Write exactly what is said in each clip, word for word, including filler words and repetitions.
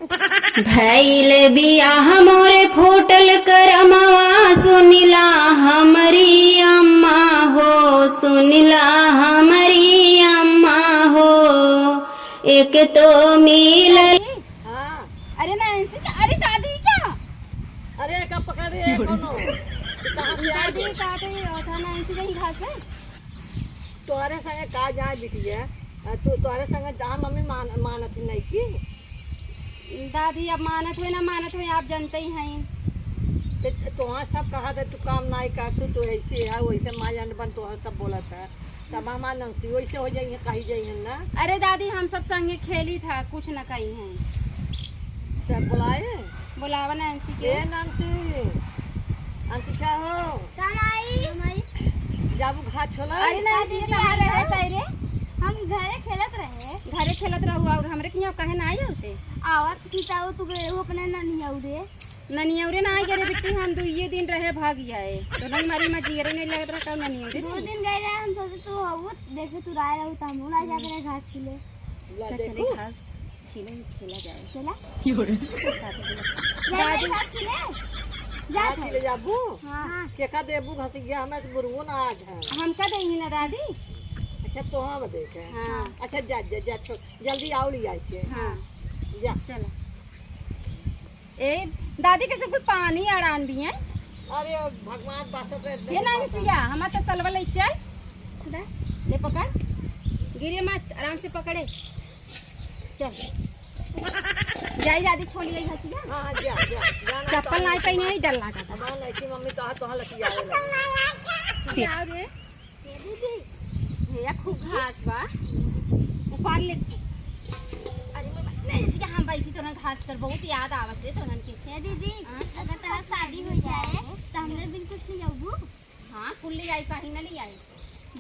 भइल बियाह मोरे फूटल करमवा, सुनिला हमरी अम्मा हो, सुनिला हमरी अम्मा हो, एक तो मिलल। हाँ। अरे नैन्सी, अरे दादी क्या? अरे का पकड़ रही है कोनो? कहाँ से आ दादी गई? का तो ये था नैन्सी कहीं घर से। तोहरे संगे का जाए बिटिया? आ, तू तोहरे संगे जा मम्मी मान-, मानत ही नहीं की? दादी, अब मानत हुए ना मानत हुए, आप जानते ही हैं। ते तोहार सब कहा था, तू काम नाई कर, तू तो ऐसे है, वैसे माँ जान बन तोहार सब बोलत है। तब हमार नंसी वैसे हो जाई है, कही जाई है ना। अरे दादी, हम सब संगे खेली था, कुछ न कही हैं। तब बुलाए? बुलावा नैन्सी के। ए नंसी, अंशिका हो। का माई? जाबू घास छोला? अरे नैन्सी, कहाँ रहे ताई रे? हम घरे खेलत रहे। घरे खेलत रहू और हमरे किहाँ काहे ना आई होते? आवत की ताऊ तू गए हो अपने ननियौरे। ननियौरे ना आई गए रे बिट्टी, हम दुइये दिन रहे भाग आए। तो नन मारी मा जियरे नहीं लगत रहा, कब ननियौरे दो नहीं। दिन गए रहे, हम सोचे तू हो, देखे तू राय रहू, तो हम ना जाके रहे घास खिले। ला चल, चले देखो। घास छीले, खेला जाए। चला। दादी, दादी। घास खिले। जा घास खिले जाबू? हाँ। केका देबू घसिया, हमें तो बुरवो ना आज है। हमका देही ना दादी। अच्छा, तो हम देखे। हाँ। अच्छा, जा, जा, जा, छो-, जल्दी आओ ले आइके। हाँ। जा। चला। ए, दादी कैसे कुल पानी अड़ान भी हैं? अरे, भगवान बासत रहे, ये नहीं सिया, हमार तो सलवा ले चल। खुदा। ले पकड़। गिरे मत, आराम से पकड़े। चल। जाई दादी, छोली आई हसिया। हाँ, हाँ, जा, जा, जा ना, चप्पल तो नहीं पहनी है, डर लगा। अब नहीं कि मम्मी तो हाथ तो हाथ लगी आवे लगी। क्या रे? ए दीदी, भैया खूब घास बा, उपार ले। अरे मैं नहीं, इसी हम बैठी तो ना घास कर बहुत याद आवत है तो नन के। ए दीदी, हाँ? अगर तेरा शादी हो जाए तो हमरे बिन कुछ नहीं जाऊबू? हाँ, कुल ले आई, कहीं ना ले आई।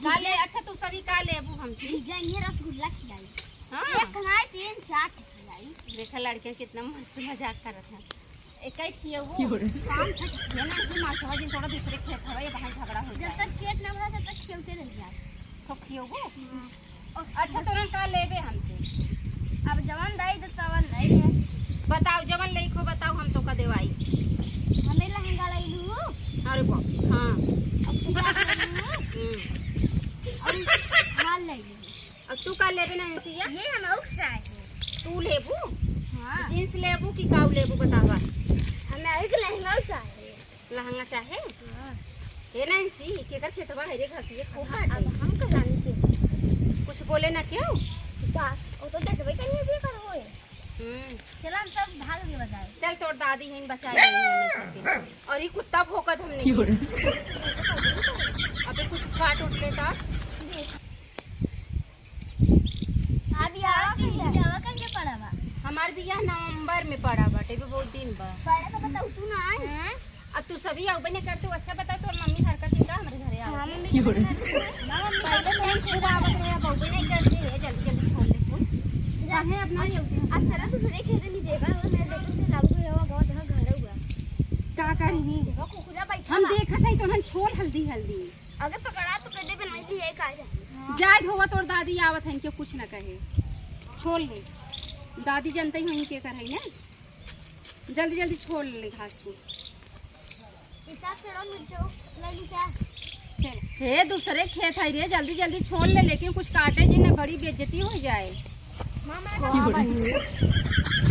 का ले? अच्छा, तू सभी का लेबू हमसे? जीजा, ये रसगुल्ला खिलाई। हाँ। एक खाए तीन चार ठे खिलाई। देखा लड़कियाँ कितना मस्त मजाक करत हैं। एक ही खियबू। क्यों रे? पाँच छह खिया ना, ऐसे माथवा जिन थोड़ा दूसरे खेत हवा, ये वहाँ झगड़ा हो जब जाए। तक पेट ना भरा, तब तक खियौते रह जाए। तो खियबू? हाँ। अच्छा, तोरन का लेबे हमसे? अब जवन दाई तो तवन नहीं है। बताओ, जवन लेखो बताओ, हम तो का देवाई। हमें लहंगा ले लू। अरे बाप, हाँ। अब पूरा ले लू। हम्म। और हाल ले लू। अब तू का लेबे ना, अंसिया? ये हम और चाहे। तू लेबू? हाँ। जींस लेबू कि काऊ लेबू, बतावा। हमें एक लहंगा चाहे। लहंगा चाहे? हाँ। हे नैन्सी, केकर खेतवा है रे घसिये खूब हाँ, काटे। अब हम का जानी के। कुछ बोले ना क्यों? का? वो तो देखबे करिए जे करो है। हम्म। चला हम सब भाग के बजाए। चल तोर दादी हैं बचाए नहीं हमें सबके। और ये कुत्ता भौंकत हमने क्यों की। रे? अबे कुछ काट उठ लेता। अब यहाँ के बियाह कहिए पड़ा बा? हमार बियाह नवंबर में पड़ा बाटे, भी बहुत दिन बा। पहले तो बताऊ तू ना आए। हैं? अब तू सभी आउबे नहीं करते हो। अच्छा बताओ, तोर मम्मी हरकत दिन का हमरे घरे आओ? हाँ, मम्मी क्यों रे? ना, मम्मी पहले तो हम खूब आवत रहे, अब आउबे नहीं करते है, जल्दी जल्दी छोड़ दे तू। जा। काहे अब ना आउते हैं? अब चला दूसरे खेत में जेबा, और मेरे बेटे से लागू हुआ, बहुत जगह घर हुआ। का करी? देखो, कुकुरा बैठा हम बा। देखत है तो हम छोल हल्दी हल्दी। अगर पकड़ा तो कह देबे नहीं भी है, का जाने। जाए धोवा, तोर दादी आवत है, इनके कुछ ना कहे। छोल ले। दादी जानते ही वहीं के कर है ना। जल्दी जल्दी छोल ले घास को। इतना छोड़ो, मिर्चो ले ली क्या? चल। हे, दूसरे खेत है रे, जल्दी जल्दी छोल ले, लेकिन कुछ काटे जी ना, बड़ी बेइज्जती हो जाए। मामा का का बहिन?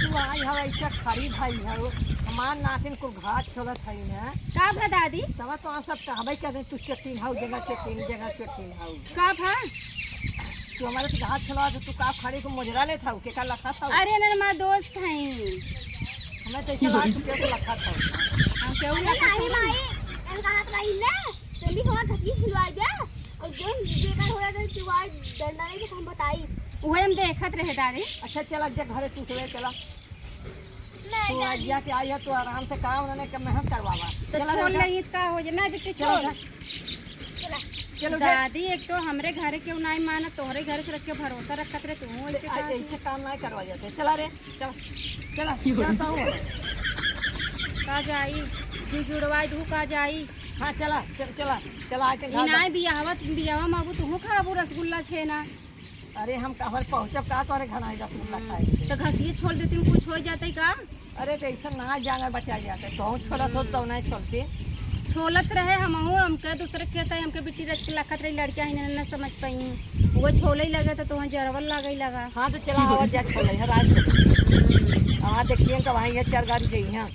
तू आई हव ऐसे खड़ी भई हव, हमार नातिन कुल घास छोलत हई ना। का भा दादी? तब तो सब कहबे कर दे, तू चटिन हव, जगह चटिन, जगह चटिन हव। का भा? तू हमारे से घास छोला तो तू का खड़ी को मुजरा लेत हव, के का लखत हव? अरे ना, हमार दोस्त हैं। हमें तो ऐसा लगा तू केहू लखत हव। हम केहू अरे लखत नहीं हव? माई, हम कहा रही ना, जल्दी हमार घसी सिलवाई दे। और जो बेकार हो रहा है, तो आज डंडा नहीं तो हम बताई। उहे हम देखत रहे दादी। अच्छा, चला, जा घरे तू चले, चला। नहीं, तो आज दादी। जाके आई है, तो आराम से काम उन्होंने के मेहनत करवावा। तो चला, छोड़ जा। नहीं, का हो जाए? ना, बेटी, चलो, छोड़। जा। चला। चलो, जा। दादी, एक तो हमरे घरे केहू नहीं मानत, तोहरे घर से रख के भरोसा रखत रहे, तू ऐसे आ, कहा ऐसे तू? काम नहीं करवा जाते। चला रे, चला, चला, जाता हूँ। का जाई? जी जुड़वाई दू, का जाई? हाँ, चला, चल, चला, चला, आके ई खा जा। नाय बियाहवा, बियाहवा में अब तुहू खाबू रसगुल्ला छेना। अरे हम कहवर पहुँचब का तोरे घना रसगुल्ला खाए? तो घसिए छोल देती, कुछ हो जाते का? अरे तो ऐसा ना जांगर बचा जाते, तो छोलत हो तो नहीं छोलते। छोलत रहे हमहू, हमके दूसरे के कहते, हमके बिट्टी रच के लखत रही, लड़कियाँ ही ना समझ पाई। वो छोले लगे तो तुहाँ जरवल लागे लगा। हाँ तो चला आवा जा छोले है राज। वहाँ देखिए तो वहाँ ये चार गाड़ी गई हैं।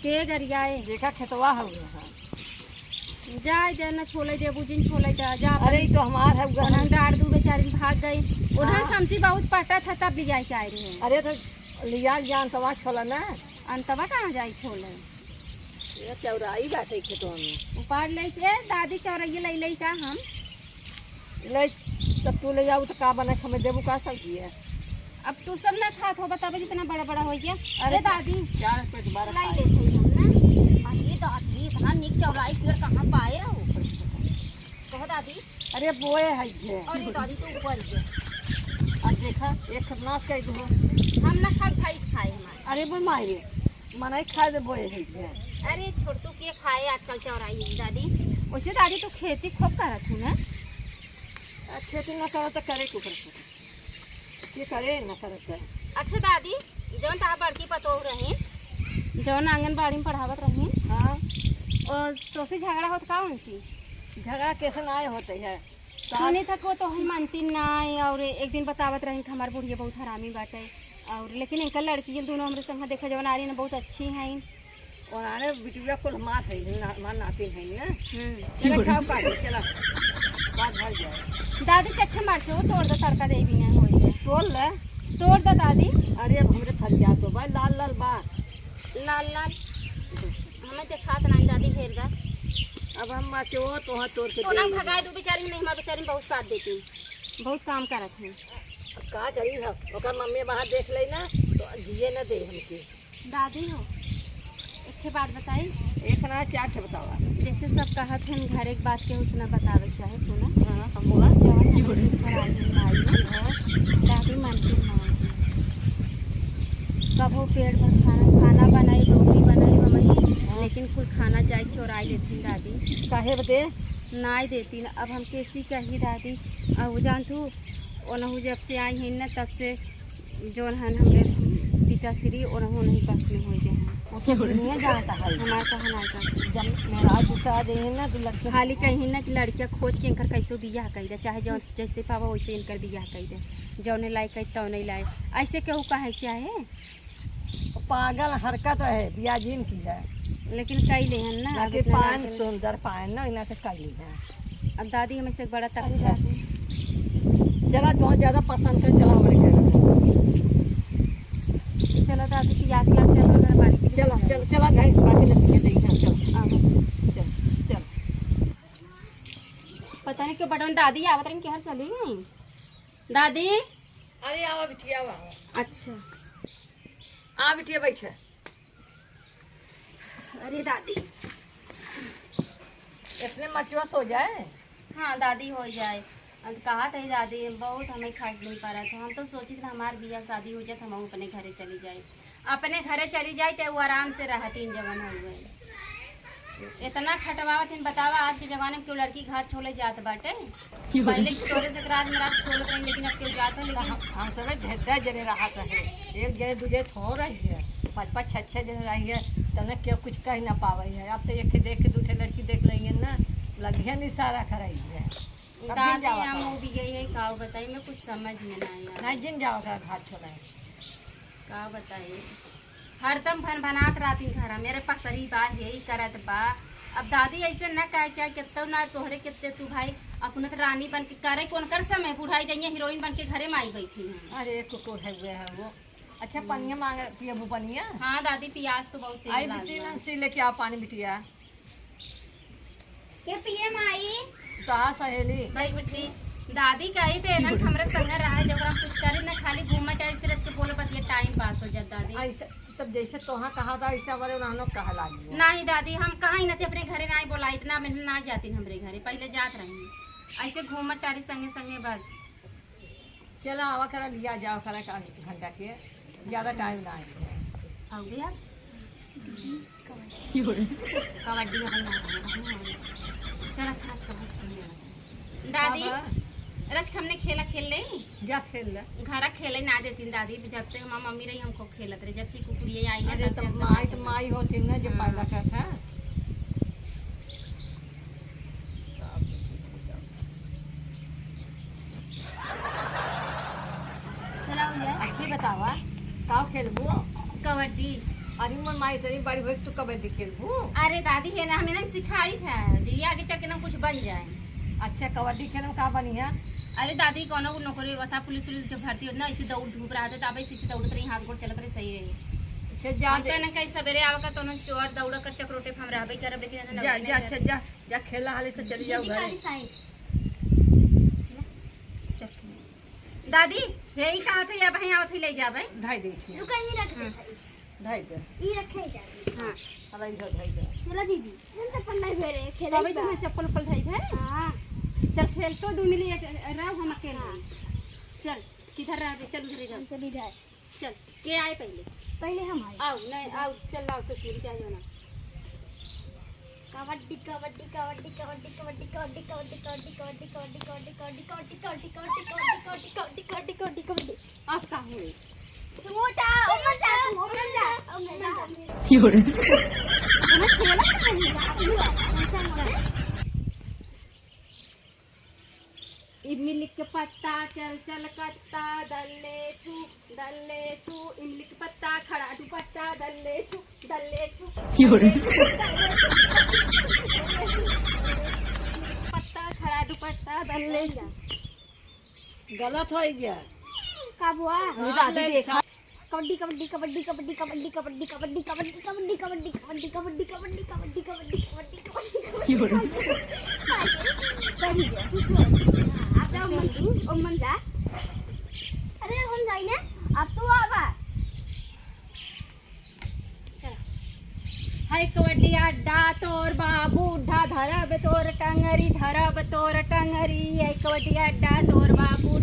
के गरियाए? देखा खेतवा हो गया है। जाए दे ना छोले दे, बुझिन छोले दे, जा अरे अपन। ई तो हमार है, उगा ओनहन है। डार दू बेचारी भाग गई। ओनहन हाँ। समसी बहुत पटा था तब लिया के आए रहे। अरे तो लिया जान तवा छोला ना। अंतवा कहाँ जाई छोले? ये चौराई बाटे खेतवा में। उपार ले के दादी चौरैया ले ले का हम? ले, तब तू ले जाऊ तो का बना के हमें देबू का सब्जी है? अब तू सब ना खात हो, बताबे जितना बड़ा बड़ा हो गया। अरे अरे दादी, चार पे दोबारा लाई खाए। देते हम ना। अरे दादी, इतना नीक चौराई पेड़ कहाँ पाए रहो? कहो दादी। अरे बोए है ये। अरे दादी, तू ऊपर गया। अब देखा, एक खतरनाक कह दो। हम ना खाई, खाई खाए हमारे। अरे बोल मारे, मनाई खाए दे बोए है ये। अरे छोटू के खाए आजकल चौराई दादी। वैसे दादी, तू खेती खूब करत हूँ ना? आ, खेती ना करत तो करे के ऊपर से। के करे ना करत है। अच्छा दादी, जौन तहार बड़की पतोह रही, जौन आंगनबाड़ी में पढ़ावत रही, हाँ। और तोसे झगड़ा होत का उनसे? झगड़ा कैसे ना होते है? सुनी था को तो हम मानती ना है, और एक दिन बतावत रही कि हमार बुढ़िया बहुत हरामी बाटे, और लेकिन इनका लड़की दोनों हमरे संग देखा जौन आ रही ना बहुत अच्छी हैं। ओनारे बिटिया कुल हमार है, ना, हमार नातिन है ना। हम्म। चला खाओ काट, चला। बात भर जाए। दादी चट्टे मार के वो तोड़ दो, तड़का दे भी नहीं होई है। तोड़ ले। तोड़ दो दादी। अरे अब हमरे फरिया तो बा, लाल लाल बा। लाल लाल। हमें देखात नहीं दादी, घेर दा। अब हम मार के वो तो हाथ तोड़ के तो ना देंगे। भगाए दो बेचारी, नहीं हमारे बेचारी में बहुत साथ देती। बहुत काम करत हैं। अब का करी हम? ओकर मम्मी बाहर देख ले ना, तो जिए न दे हमके। दादी हो, एक ठे बात बताई। एक ना, चार ठे बतावा। जैसे सब कहत हैं, घर एक बात केहू से ना बतावे के चाहे, सुनो। हाँ, हम बोला। जवन हमरे दूसर आदमी आई है, हाँ। दादी मानती ना है। कबो पेट भर खाना, खाना बनाई, रोटी बनाई, बनाई, हाँ। लेकिन कुल खाना जाए चोराई लेती दादी। काहे बदे? नाई देती ना। अब हम कैसी कही दादी, अब वो जान तू, ओनहु जब से आई हैं ना, तब से जौन हन हमरे पिताश्री, ओनहु नहीं बस में हो गए हैं। वो तो दुनिया जानता है। हमार कहा ना जाता। जब मेरा गुस्सा आ जाइए ना, तो लड़के खाली कहीं ना कि लड़कियाँ खोज के इनकर कैसे बियाह कर दे, चाहे जौन जैसे पावा वैसे इनकर बियाह कर दे, जौने लायक है तौने लायक, ऐसे केहू कहे चाहे। पागल हरकत है, बियाह जिन की है। लेकिन कई ले हन ना, अब बाकी इतना पान लड़के सुंदर पान ना, इना से कई ले हन। अब दादी हमें से बड़ा तकलीफ अच्छा। है। चला, जो ज्यादा पसंद कर, चला हमारे घर। चलो दादी, पियास लाग, चलो घर पानी पी चलो, चलो। चलो, चला घर पानी पी के देई, हाँ, चलो। आवा। चलो, चलो। पता नहीं क्यों बटन दादी आवत रही, केहर चली गई। दादी। अरे आवा बिटिया, आवा, आवा। अच्छा। आ बिटिया, बैठे। अरे दादी। इतने मचुआ सो जाए? हाँ दादी, हो जाए। अब कहा थे दादी, बहुत हमें खट नहीं पा रहा था। हम तो सोचित रहे हमार बियाह शादी हो जाए तो हम अपने घरे चली जाए। अपने घरे चली जाए तो वो आराम से रहतीन जवन हो गए। इतना खटवावत हिन, बतावा, आज के जमाने में केहू लड़की घर छोले जात बाटे? पहले की तोरे से रात में रात छोलत रही, लेकिन अब केहू जात है, लेकिन हम, हम सब ढेर जने रहत रहे, एक जने दू जने थोड़ रही है, पाँच पाँच छः छः जने रही है, तब केहू कुछ कह ना पावे है। अब तो एक ठे देख के दू ठे लड़की देख लेंगे ना, लगिया नहीं सारा कराई है। अब दादी, जावा हम का? वो भी गई है, का बताई, मैं कुछ समझ में ना आया। नहीं, जिन जावा का घर छोला है। का बताई, हरदम भनभनात रहती घर में, मेरे पसरी बा, यही करत बा। अब दादी ऐसे न कहे चाहे, कितौ ना तोहरे कितने तू भाई, अपने तो रानी बन के करे, कौन कर समय बुढ़ाई जाइए, हीरोइन बन के घरे में आई बैठी हैं। अरे, कुकुर है हुए है वो। अच्छा, हम्म। पनिया मांग, पियबू पनिया? हाँ दादी, पियास तो बहुत तेज आई लागल बिटिया, बा। नंसी लेके आओ पानी बिटिया। के पिए माई? कहा सहेली? बैठ बिट्टी। दादी कही थे ना, हमरे संगे रहे, जब हम कुछ करी ना, खाली घूमे टहल से रच के बोले, बस ये टाइम पास हो जाता दादी। ऐसे, तब जैसे तोहा कहा था, ऐसे हमारे उन्होंने कहा लागी। नहीं दादी, हम कहाँ ही ना थे अपने घरे ना बोला, इतना में ना जाती हमरे घरे, पहले जात रही। ऐसे घूमत टारी संगे संगे बस। चला आवा करा, लिया जावा करा का घंटा के, ज्यादा टाइम ना है। आओ भैया। कबड्डी अपन ना खेले, चल, अच्छा, अच्छा, अच्छा। दादी, बाबा। रच, हमने खेला खेल ले। जा खेल ले। घरा खेले ना देतीन दादी, जब से हमार मम्मी रही, हमको खेलत रहे, जब से कुकुरिया आई है, अरे तब से तो हम सब माई, खेलत तो रहे। माई होती ना, जो हाँ। पैदा करत है। चला भैया। अखी बतावा, का खेलबू? कबड्डी। अरे मोर माई, इतनी बड़ी भई, तू कबड्डी खेलबू? अरे दादी है ना, हमें ना सिखाई है, जे ये आगे चल के ना कुछ बन जाए। अच्छा, कबड्डी खेले में का बनी है? अरे दादी, कौनो नौकरी होता, पुलिस उलिस जो भर्ती होत ना, ऐसे दौड़ धूप रहते, तो अब ऐसे, ऐसे दौड़त रही, हाथ गोड़ चलत रहे, सही रही। अच्छा, जा हम दे। कहना कहीं सवेरे आवे का, तो उन्होंने चोर दौड़ा कर चकरोटे पे हम रहबे करब, लेकिन ऐसे जा, नौकरी जा, नहीं अच्छा, करब। जा, जा, खेला हाले से चली जाओ दीदी, घरे। काली साइड। चल। दादी, यही कहा थे, या भाई आवत ही ले जा भाई। धाई देखिए। रुका, ये रख दे हाँ। भाई। धाई दे। ई रखे जा। हाँ। अरे इधर धाई दे। चला दीदी, हम तो पन्ना ही भेरे, खेले अबे का। तुम्हें चप्पल उप्पल धाई है? हाँ। चल खेल तो दो मिली एक, रहो हम अकेले। हाँ। चल, किधर रह गए? चल उधर ही रहो। हम चली जाए। चल, के आए पहले? पहले हम आए। आओ, नहीं, आओ, चल आओ तो फिर क्या जाना। कबड्डी, कबड्डी, कबड्डी। आप का हुए? छोटा, ओमन जा, ओमन जा, ओमन जा। क्यों रे? ओमन खेला नहीं, ओमन जा। इमली के पत्ता चल चल कत्ता, दल्ले छू, दल्ले छू, इमली के पत्ता खड़ा दुपट्टा, दल्ले छू, दल्ले छू, क्यों रे? दल्ले छू, दल्ले छू, पत्ता खड़ा दुपट्टा, दल्ले छू। गलत हो गया। का बुआ? ये दादी देखा। कबड्डी, कबड्डी, कबड्डी। क्यों रे? आप जाओ, ओमन, ओमन जा। अरे, हम जाई ना, अब तू आवा। चला। हाय कबड्डी अड्डा तोर बाबू उड्ढा, धरब तोर टंगरी, धरब तोर टंगरी। हाय कबड्डी अड्डा तोर बाबू